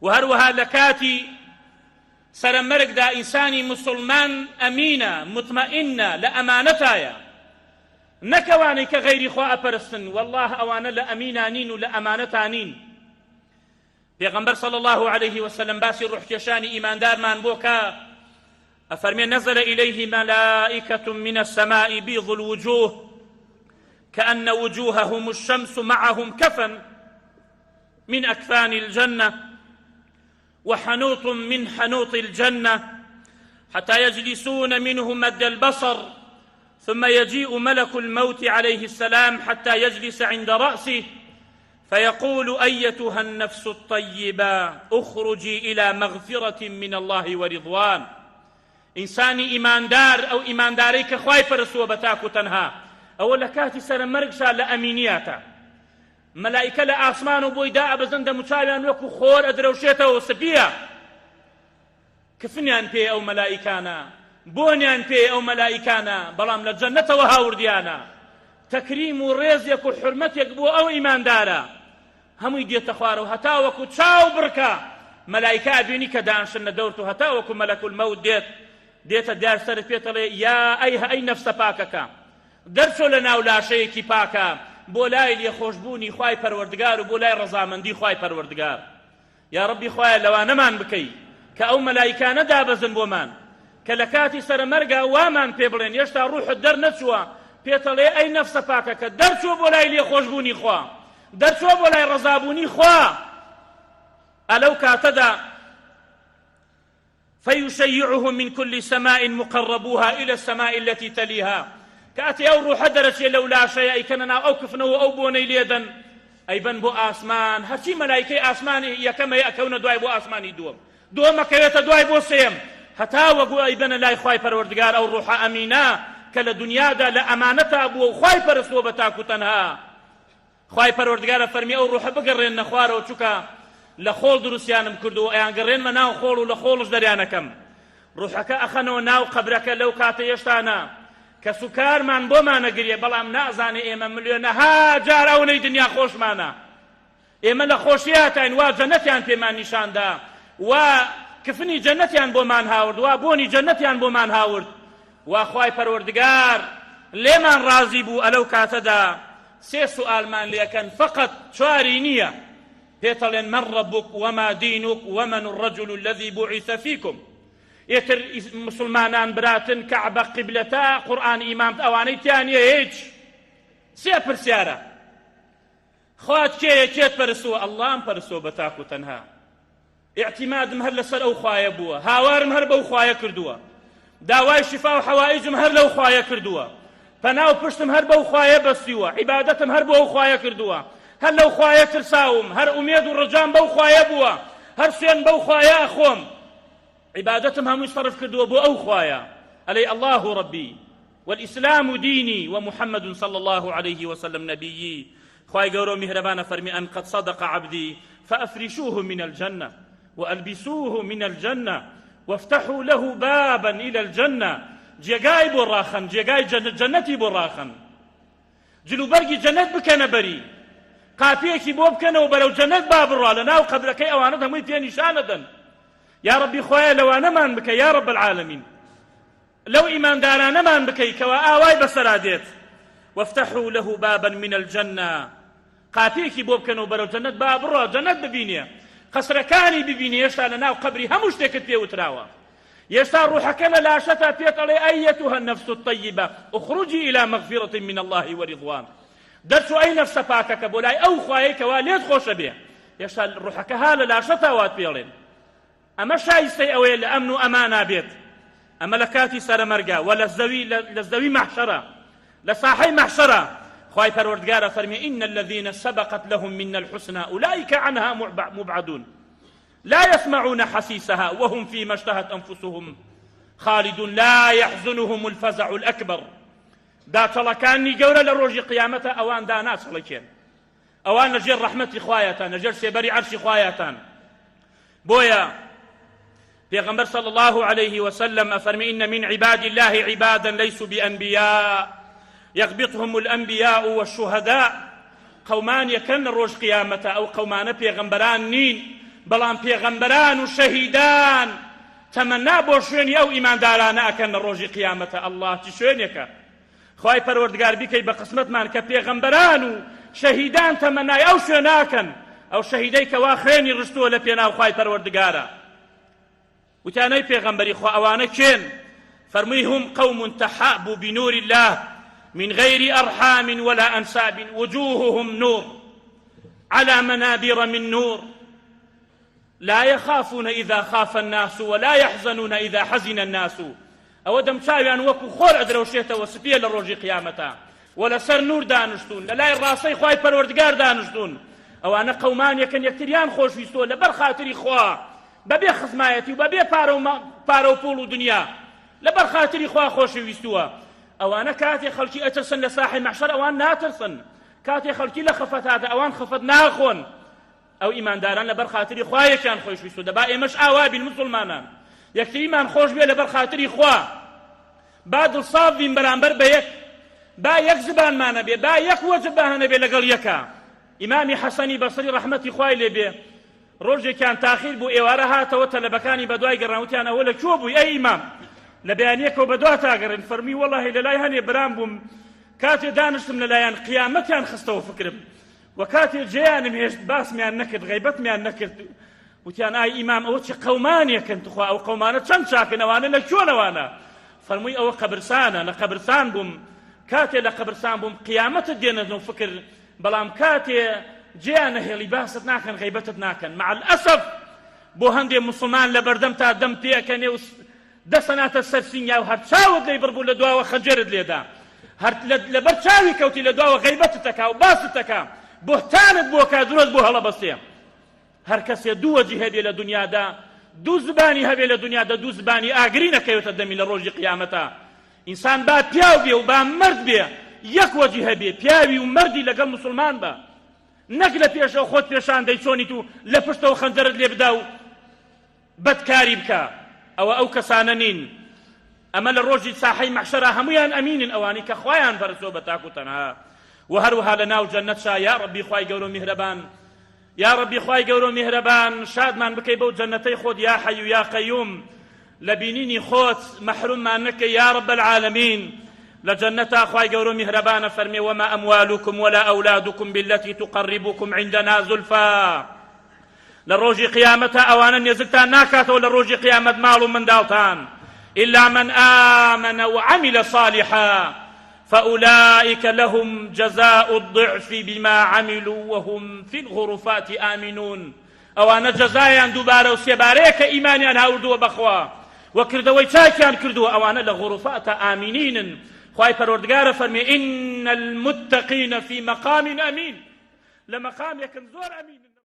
و هەروەها لە کاتی سەرەمەرگدا ئینسانی موسڵمان ئەمینە، موتمەئینە، لە ئەمانەتایە. نەک ئەوانەی کە غەیری خوا ئەپەرستن، وەڵڵاه ئەوانە لە ئەمینا نین و لە ئەمانەتا نین. پێغەمبەر صلی اللە علیه وسلم باسی ڕوحکێشانی ئیماندارمان بۆ کا ئەفەرمێ نزل إليه ملائكة من السماء بيض الوجوه كأن وجوههم الشمس معهم كفن من أكفان الجنة وحنوط من حنوط الجنة حتى يجلسون منه مد البصر ثم يجيء ملك الموت عليه السلام حتى يجلس عند رأسه فيقول أيتها النفس الطيبة اخرجي إلى مغفرة من الله ورضوان ئینسانی ئیماندار ئەو ئیماندارەی کە خوای پەرستووە بە تاک و تەنها ئەوە لە کاتی سەرە مەرگشا لە ئەمینیاتە مەلائیکە لە ئاسمان و بۆی دائەبەزن دەموچاویان وەکو خۆر ئەدرەوشێتەوە سپیە کفنیان پێ ئەو مەلائیکانە بۆنیان پێ ئەو مەلائیکانە بەڵام لە جەنەتەوە هاوردیانە تەکریم و ڕێزێک و حرمەتێک بۆ ئەو ئیماندارە هەمووی دێتە خوارەوە هەتاوەکو چاو بڕکە مەلایکە ئەبینی کە دانشن لە دەورت و هەتاوەکو مەلەکول مەوت دێت دێتە دیار سەرت پێتەڵێ یا ئەی ئەی نەفسە پاکەکە دەرچۆ لە ناو لاشەیەکی پاکە بۆ لای لێخۆشبوونی خوای پەروەردگار و بۆ لای ڕەزامەندی خوای پەروەردگار یا ڕەبی خوایە لەوانەمان بکەی کە ئەو مەلایکانە دابەزن بۆمان کە لە کاتی سەرەمەرگا وامان پێ بڵێن هێشتا ڕوحت دەرنەچووە پێتەڵێ ئەی نەفسە پاکەکە دەرچووە بۆ لای لێخۆشبوونی خوا دەرچووە بۆ لای ڕەزابوونی خوا ئەلەو کاتەدا فیشیعهم من کل سماء مقربوها الی السماء التي تلیها کاتێ ئەو ڕوحە دەرەچێ لەو لاشەیە ئەیکەنە ناو ئەو کفنەوە ئەو بۆنەی لێدەن ئەیبەن بۆ ئاسمان هەرچی مەلایکەی ئاسمانی یەکەمەیە ئەکەونە دوای بۆ ئاسمانی دووەم دووەم ئەکەوێتە دوای بۆ سێیەم هەتا وەگو ئەیبەنە لای خوای پەروەردگار ئەو ڕوحە ئەمینە کە لە دنیادا لە ئەمانەتا بووە و خوای پەرستووە بە تاک و تەنها خوای پەروەردگار ئەفەرمی ئەو ڕوحە بگەڕێننە خوارەوە چونکە لە خۆڵ دروستیانم کردووە ئەیانگەڕێنمە ناو خۆڵ و لە خۆڵش دەریانەکەم ڕوحەکە ئەخەنەوە ناو قەبرەکە لەو کاتە هێشتانە کەسوکارمان بۆمانەگریە بەڵام نازانێ ئێمە ملیۆنەها جار ئەونەی دنیا خۆشمانە ئێمە لە خۆشیاتاین وا جەنەتیان پێمان نیشاندا وا کفنی جەنەتیان بۆمان هاورد وا بۆنی جەنەتیان بۆمان هاورد وا خوای پەروەردگار لێمان ڕازی بوو ئەلەو کاتەدا سێ سوئالمان لێکەن فقط چواری نییە پێتەڵێن من ربک وما دینک ومن الرجل الذي بعث فيكم ئێتر مسلمانان براتن کەعبە قیبلەتە قورئان ئیمامت ئەوانەی تیا نییە هیچ سێ پرسیارە خوات کێیە کێت پەرستووە ئەڵڵام پەرستووە بە تاک و تەنها ئیعتیمادم هەر لەسەر ئەو خوایە بووە، هاوارم هەر بەو خوایە کردووە، داوای شیفا و حەوائیجم هەر لەو خوایە کردووە، پەنا و پشتم هەر بەو خوایە بەستیوە، عیبادەتم هەر بۆ ئەو خوایە کردووە، هەر لەو خوایە ترساوم، هەر ئومێد و ڕەجام بەو خوایە بووە، هەر سوێند بەو خوایە ئەخۆم، عیبادەتم هەمووی سەرف کردووە بۆ ئەو خوایە، ئەلەی اللە ربی. والاسلام دینی ومحمد صلی اللە علیه وسلم نبیی خوای گەورە و میهرەبانە فەرمی ان قد صدق عبدی فافرشوه من الجنە والبسوه من الجنە وافتحوا له بابا الى الجنە جێگای بۆ ڕاخەن جێگای جەنەتی بۆ ڕاخەن جلوبەرگی جەنەت بکەنە بەری قاپیەکی بۆ بکەنەوە بەرەو جەنەت با بڕوا لە ناو قەبرەکەی ئەوانە هەمووی پێ نیشانەدەن یا ربی خوایە لەوانەمان بکە یا رب العالمین لەو ئیماندارانەمان بکەی کەوا ئاوای بەسەرا دێت وافتحوا له بابا من الجنە قاپیەکی بۆ بکەنەوە بەرەو جەنەت با بڕوا جەنەت ببینێ قەسرەکانی ببینێ هێشتا لە ناو قەبری هەموو شتێکت پێ وتراوە هێشتا ڕوحەکە لە لاشەتا پێت ئەڵێ ئەیەتها النفس الطیبە اخرجی الى مغفرة من الله ورضوان دەرچوو ئەی نەفسە پاکەکە بۆ لای ئەو خوایەی کەوا لێت خۆشە بێ هێشتا ڕوحەکە ها لە لاشەتا وات پێڵێن ئەمە شایستەی ئەوەیە لە ئەمن و ئەمانا بێت، ئەمە لە کاتی سەرەمەرگە وە لە زەوی لە زەوی مەحشەرە لە ساحەی مەحشەرە خوای پەروەردگار ئەفەرمێ إن الذين سبقت لهم منا الحسنى أولئك عنها مبعدون لا يسمعون حسيسها وهم فيما اشتهت أنفسهم خالدون لا يحزنهم الفزع الأكبر داچەڵەکانی گەورە لە ڕۆژی قیامەتە ئەوان داناچڵەکێن ئەوان لەژێر ڕەحمەتی خوایەتان لەژێر سێبەری عەرشی خوایەتان بۆیە پێغەمبەر صلی الله عليه وسلم ئەفەرمی إن من عباد الله عبادا ليسوا بأنبياء يغبطهم الأنبياء والشهداء قەومان یەکەن لە ڕۆژ قیامەتە ئەو قەومانە پێغەمبەران نین. بەڵام پێغەمبەران و شەهیدان تەمەنا بۆ شوێنی ئەو ئیماندارانە ئەکەن لە ڕۆژی قیامەتە ئەڵڵا چ شوێنێکە خوای پەروەردگار بیکەی بە قسمەتمان کە پێغەمبەران و شەهیدان تەمەنای ئەو شوێناکەن ئەو شەهیدەی کەوا خوێنی ڕشتووە لە پێناو خوای پەروەردگارە وتیان ئەی پێغەمبەری خوا ئەوانە کێن؟ فەرمووی هم قوم تحابوا بنور الله من غير أرحام ولا أنساب وجوههم نور على منابر من نور لا يخافون إذا خاف الناس ولا يحزنون إذا حزن الناس ئەوە دەمچاویان وەکو خۆر ئەدرەوشێتەوە سپیە لە ڕۆژی قیامەتا و لەسەر نور دانیشتوون لە لای ڕاستەی خوای پەروەردگار دانیشتوون ئەوانە قەومانێکن یەکتریان خۆشویستووە لەبەر خاتری خوا بەبێ خزمایەتی و بەبێ پارە و پارە و پوڵ و دنیا لەبەر خاتری خوا خۆشی ویستووە ئەوانە کاتێ خەڵکی ئەترسن لە ساحی مەحشەر ئەوان ناترسن کاتێ خەڵکی لە خەفەت هاتە ئەوان خەفەت ناخۆن ئەو ئیمانداران لەبەر خاتری خوا یەکیان خۆش ویستووە دەبا ئێمەش ئاوا بین مسوڵمانان یەکتریمان خۆش بێ لەبەر خاتری خوا با دڵساف بین بەرامبەر بە یەک با یەک زبانمانە بێ با یەک وەجبە هەنەبێ لەگەڵ یەکە ئیمامی حەسەنی بەسری ڕەحمەتی خوای لێ بێ ڕۆژێکیان تاخیر بوو ئێوارە هاتەوە تەلەبەکانی بەدوای گەڕان وتیان ئەوە لە کوێ بووی ئەی ئیمام لە بەیانیەکەوە بەدواتا گەڕێن فەرمی وەڵاهی لەلای هەنێ برام بووم کاتێ دانیشتم لەلایەن قیامەتیان خستەوە فکرم و کاتێ جێیانم هێشت باسمیان نەکرد غەیبەتمیان نەکرد وتیان ئای ئیمام ئەوە چ قەومانێکن تخوا ئەو قەومانە چەند چاکن ئەوانە لە کوێن ئەوانە فەرمووی ئەوە قەبرسانە لە قەبرسان بووم کاتێ لە قەبرسان بووم قیامەتت دێنە فکر بەڵام کاتێ جێیان نەهێڵی باست ناکەن غەیبەتت ناکەن مع الاسف بۆ هەندێ موسڵمان لە بەردەم تا دەم پێکەنێ و دەسەناتە سەر سینگا و هەر چاوت لێی بڕبوو لە دواوە خەنجەرت لێدا هەر لەبەر چاوی کەوتی لە دواوە غەیبەتت دەکا و باست دەکا بۆهتانت بۆ کا درۆت بۆ هەڵەبەستێ هەر کەسێ دوو وەجی هەبێ لە دنیادا دوو زبانی هەبێ لە دنیادا دوو زبانی ئاگری نەکەوێتە دەمی لە ڕۆژی قیامەتا ئینسان با پیاو بێ و با مەرد بێ یەک وەجی هەبێ پیاوی و مەردی لەگەڵ موسڵمان بە نەک لە پێشەوە خۆت پێشان دەی چۆنیت و لە پشتەوە خەنجەرت لێ بدا و بەدکاری بکە ئەوە ئەو کەسانە نین ئەمە لە ڕۆژی ساحەی مەحشەرا هەمویان ئەمینن ئەوانەی کە خوایان پەرستووە بە تاک و تەنها و هەروەها لە ناو جەنەتشا یا ڕەبی خوای گەورە و میهرەبان یا ڕەبی خوای گەورە و میهرەبان شادمان بکەی بەو جەنەتەی خۆت یا حەی و یا قەیوم لە بینینی خۆت مەحروممان نەکەی یا رب العالمین لە جەنەتا خوای گەورە و میهرەبانە فەرمێ وما ئەموالکم ولا ئەولادکم بالتي تقربكم عندنا زلفا لە ڕۆژی قیامەتا ئەوانە نێزکتان ناکاتەوە لە ڕۆژی قیامەت ماڵ و منداڵتان إلا من آمن وعمل صالحا فأولئك لهم جزاء الضعف بما عملوا وهم في الغرفات آمنون ئەوانە جەزایان دووبارە و سێبارەیە کە ئیمانیان هاوردووە بەخوا و کردەوەی چاکیان کردووە ئەوانە لە غرفاتە ئامینینن خوای پەروەردگارە فەرمی إن المتقین فی مقام ئەمین لە مەقامێکن زۆر ئەمینن.